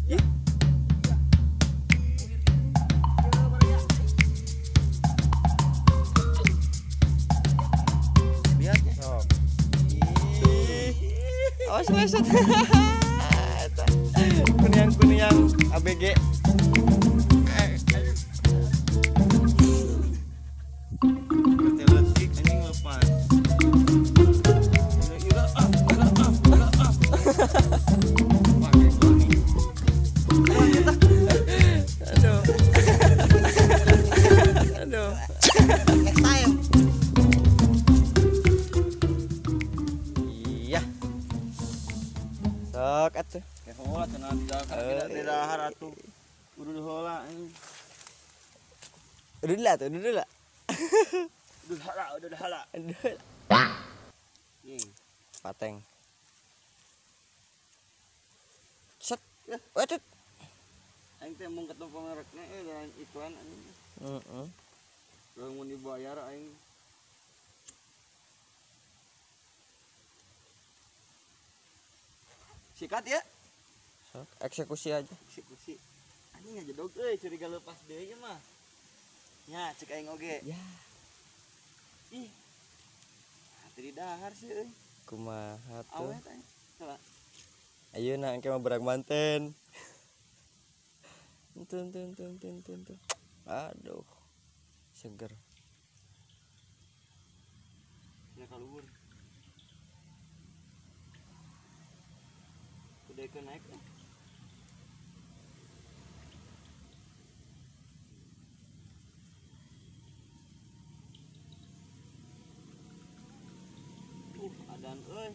Ih. Lihatnya. Awas leset. Kuniang-kuniang ABG. Anjing lepas. Aduh. Aduh. Next time. Iya. Sok atuh. Ya heula cenah di dahar atuh. Kudu heula anjing. Udah lah tuh, udah lah. Udah hala. Pateng. Set. Waduh. Aing teh mung ketemu merekna lain iklan anjing. Heeh. Urang mun dibayar aing. Sikat ya. Sok, eksekusi aja. Eksekusi. Anjing ngajedog euy, curiga lepas deui mah. Nya cek aing oge. Ya. Ih. Teu dahar sih euy. Kumaha tuh? Awet aing. Salah. Ayeuna engke mah berang manten. Tun tun tun tun tun tun. Aduh. Seger. Ya kaluhur. Udah ke naik. Adan euy.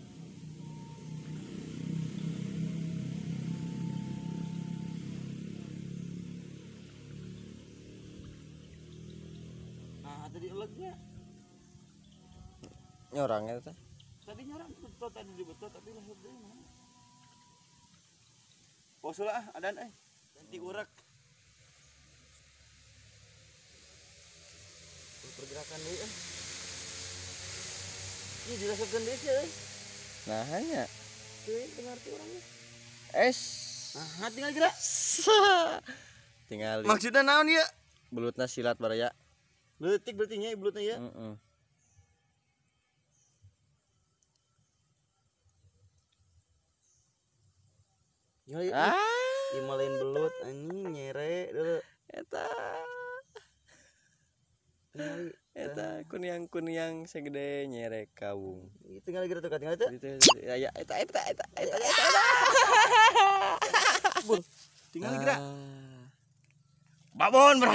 Nah, tadi elegnya. Nyorang eta teh. Tadi nyorang betul tadi dibetul tapi lahir deui mah. Pos lah adan euy. Ganti urek. Pergerakan deui euy. Ih, dirasapkeun deui sih euy. Nah, hanya. Teuing teu ngarti urangnya. Es. Nah, tinggal gerak. Tinggal. Maksudna naon ieu? Belutna silat baraya. Leutik berarti nya belutna ya. Heeh. Ya, ah. Ieu mah lain belut anjing nyere dulu. Eta. Eta kuniang-kuniang segede nyere kawung. Tinggal gerak tuh, tinggal itu. Ya eta eta eta eta eta. Bul. Tinggal gerak. Babon, bro.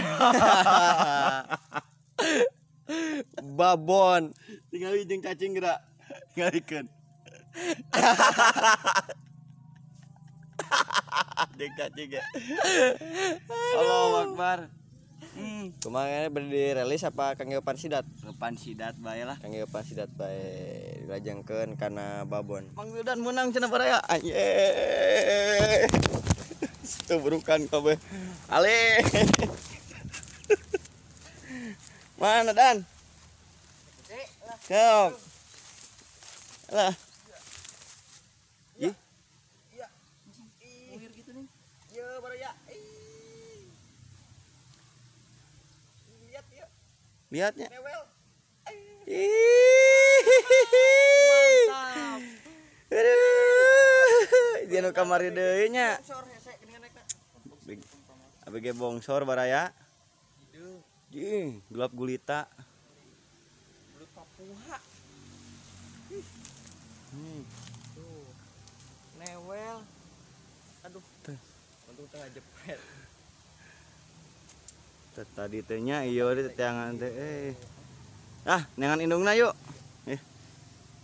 Babon. Tinggal jeung cacing gerak. Tinggalikeun. Jeung cacing ya. Allahu Akbar. Kumaha bade dirilis apa kangge pansidat? Pansidat bae lah. Kangge pansidat bae dilajengkeun kana babon. Mang Wildan menang cenah baraya. Anjing. Tubrukan kabeh. Ale. Mana Dan? Sok. Lah. Ih. Iya. Muhir gitu nih. Iya, baraya. Lihat ya. Lihatnya. Newel. Mantap. Aduh. Dia nu kamari deui nya. ABG bongsor baraya. Jing, gelap gulita. Belut Papua. Tuh. Newel. Aduh. Untung tengah jepret. Tadi teh nya ieu di teangan teh. Ah, neangan indungna yuk.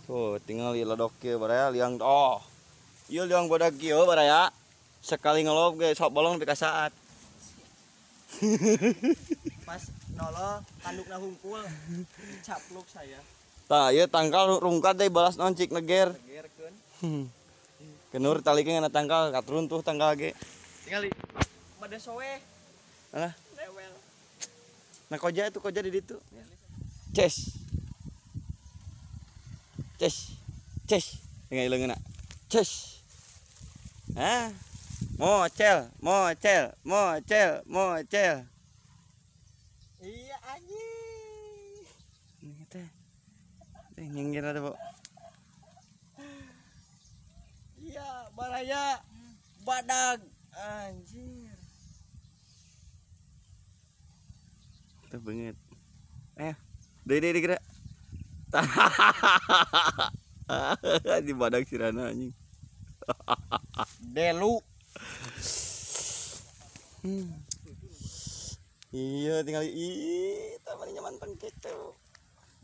Tuh, tinggal ledok kieu baraya liang. Oh. Ieu liang bodak kieu baraya. Sekali ngelob ge sok bolong nepi ka saat. Pas nolol tandukna hungkul. Capluk saya. Tah, ieu tangkal rungkat deui balas naon cik neger. Negerkeun. Kenur talikeun ngana tangkal katruntuh tangkal ge. Tingali. Bade soe. Alah. Newel. Nah koja itu koja di ditu. Ces. Ces. Ces. Tinggal leungeunna. Ces. Hah? Mocel, mocel, mocel, mocel. Iya anjing. Ini teh. Teh nyinggir atuh, Bu. Iya, baraya. Badag. Anjir. Tuh banget. Deui deui geura. Di badag sirana anjing. Delu. Iya tinggal ih tah mah nyaman kitu.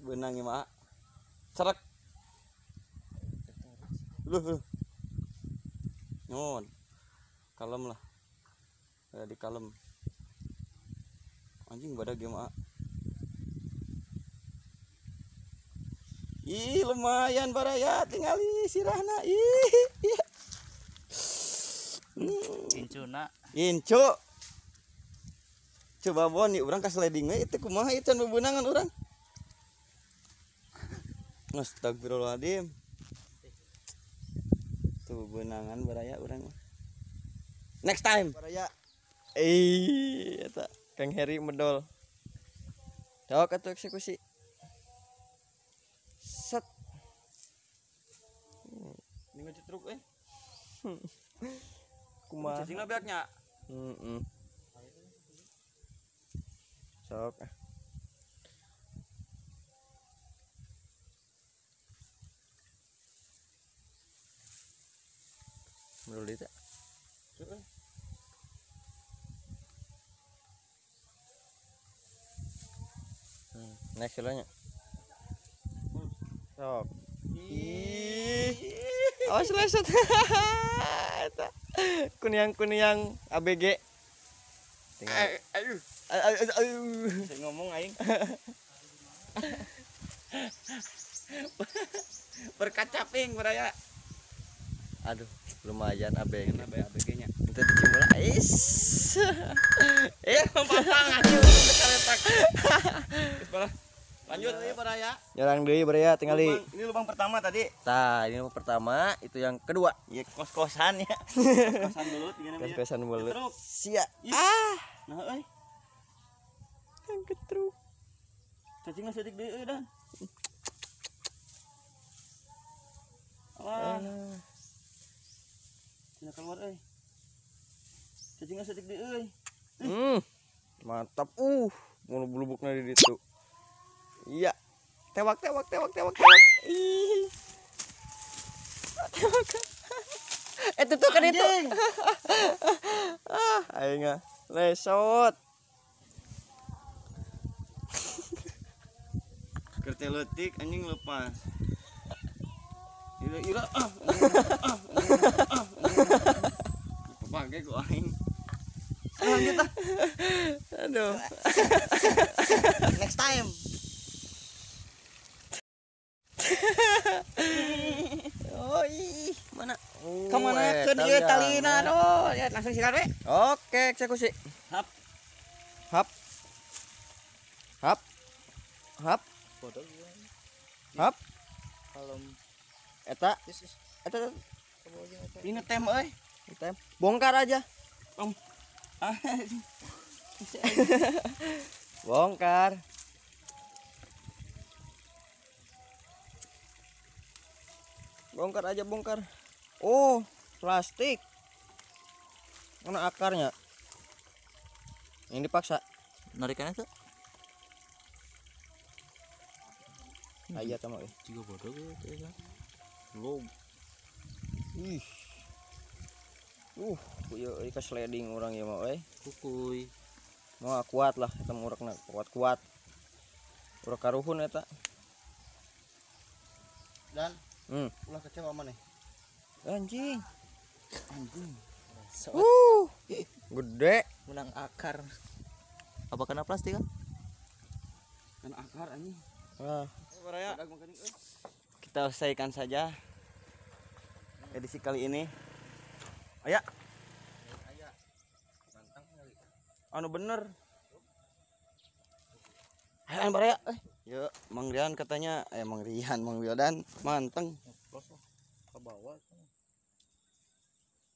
Beunang ieu mah. Cerek. Luh. Nyon. Kalem lah. Ada di kalem. Anjing badag ieu mah. Ih lumayan baraya tingali sirahna ih. Iya. Incuna. Incu. Coba bon nih urang ka sliding we itu kumaha ieu can bebeunangan urang. Astagfirullahaladzim. Tuh bebeunangan baraya urang. Next time. Baraya. Eta Kang Heri medol. Sok atuh eksekusi. Set. Ini ngecetruk euy. Kumaha? Cacingna beaknya. Heeh. Sok. Medol deui teh. Next silanya. Sok. Ih. Awas leset. Eta. Kuniang-kuniang ABG. Tinggal. Aduh. Aduh. Saya ngomong aing. Berkacaping baraya. Aduh, lumayan ABG. Kenapa ya ABG-nya? Itu dicimula. Is. Pampang anjing kaletak. Geus balah. Lanjut deui baraya. Nyerang deui baraya tingali. Ini lubang pertama tadi. Tah, ini lubang pertama, itu yang kedua. Iya, kos-kosan ya. Kos-kosan belut ieu namanya. Kos-kosan belut. Sia. Ah. Nah euy. Yang ketruk. Cacingna seutik deui euy dan. Alah. Cenah keluar euy. Cacingna seutik deui euy. Mantap. Mulu bulubukna di ditu. Iya. Tewak tewak tewak tewak tewak. Ih. Tewak. Itu tuh kan itu. Ah, aing ah. Lesot. Kertelotik anjing lepas. Ira ira ah. Ah. Pakai ku aing. Lanjut ah. Aduh. Next time. Oh ih, mana? Oh, kemana ke dia talina aduh, ya langsung sikat we. Oke, eksekusi. Hap. Hap. Hap. Hap. Hap. Kalem. Eta. Eta. Ini tem euy. Tem. Bongkar aja. Om. Bongkar. Bongkar aja, bongkar. Oh, plastik. Mana akarnya? Yang dipaksa. Narikannya tuh. Aya sama euy. Juga bodoh gitu ya. Log. Ih. Ieu euy ka sliding urang ieu mah euy. Kukuy. Moal kuat lah eta mah urekna, kuat-kuat. Urek karuhun eta. Dan ulah kecewa maneh. Anjing. Anjing. Gede. Menang akar. Apa kena plastik kan? Kena akar anjing. Nah. Kita selesaikan saja edisi kali ini. Aya. Anu bener. Ayo baraya. Yuk, Mang Rian katanya, Mang Rian, Mang Wildan manteng. Ke bawah.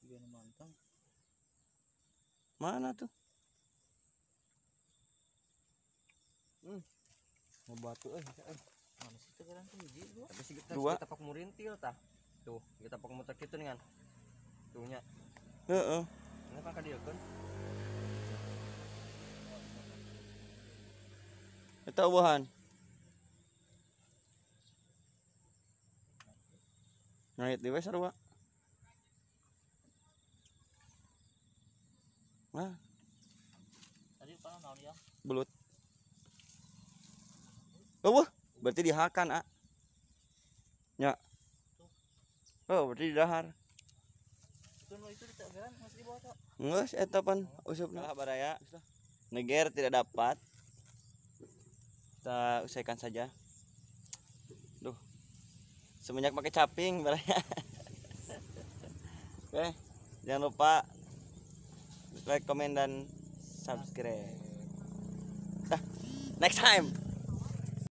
Juga manteng. Mana tuh? Mau batu euy. Mana sih teh geran tuh hiji dua. Tapi sih kita Dua. tapak murintil tah. Tuh, kita tapak muter kitu nih kan. Tuh nya. Heeh. Ini kan kadieukeun. Eta eueuhan. Ngait di we sarua. Nah, Tadi panah naon ya? Belut. Eueuh, berarti dihakan, ah. Nya. Oh, berarti didahar. Itu nu itu di tegeran masih di bawah tuh. Geus eta pan usupna. Lah baraya. Neger tidak dapat. Kita usaikan saja. Duh. Semenjak pakai caping baraya. Oke, jangan lupa like, komen dan subscribe. Dah, next time.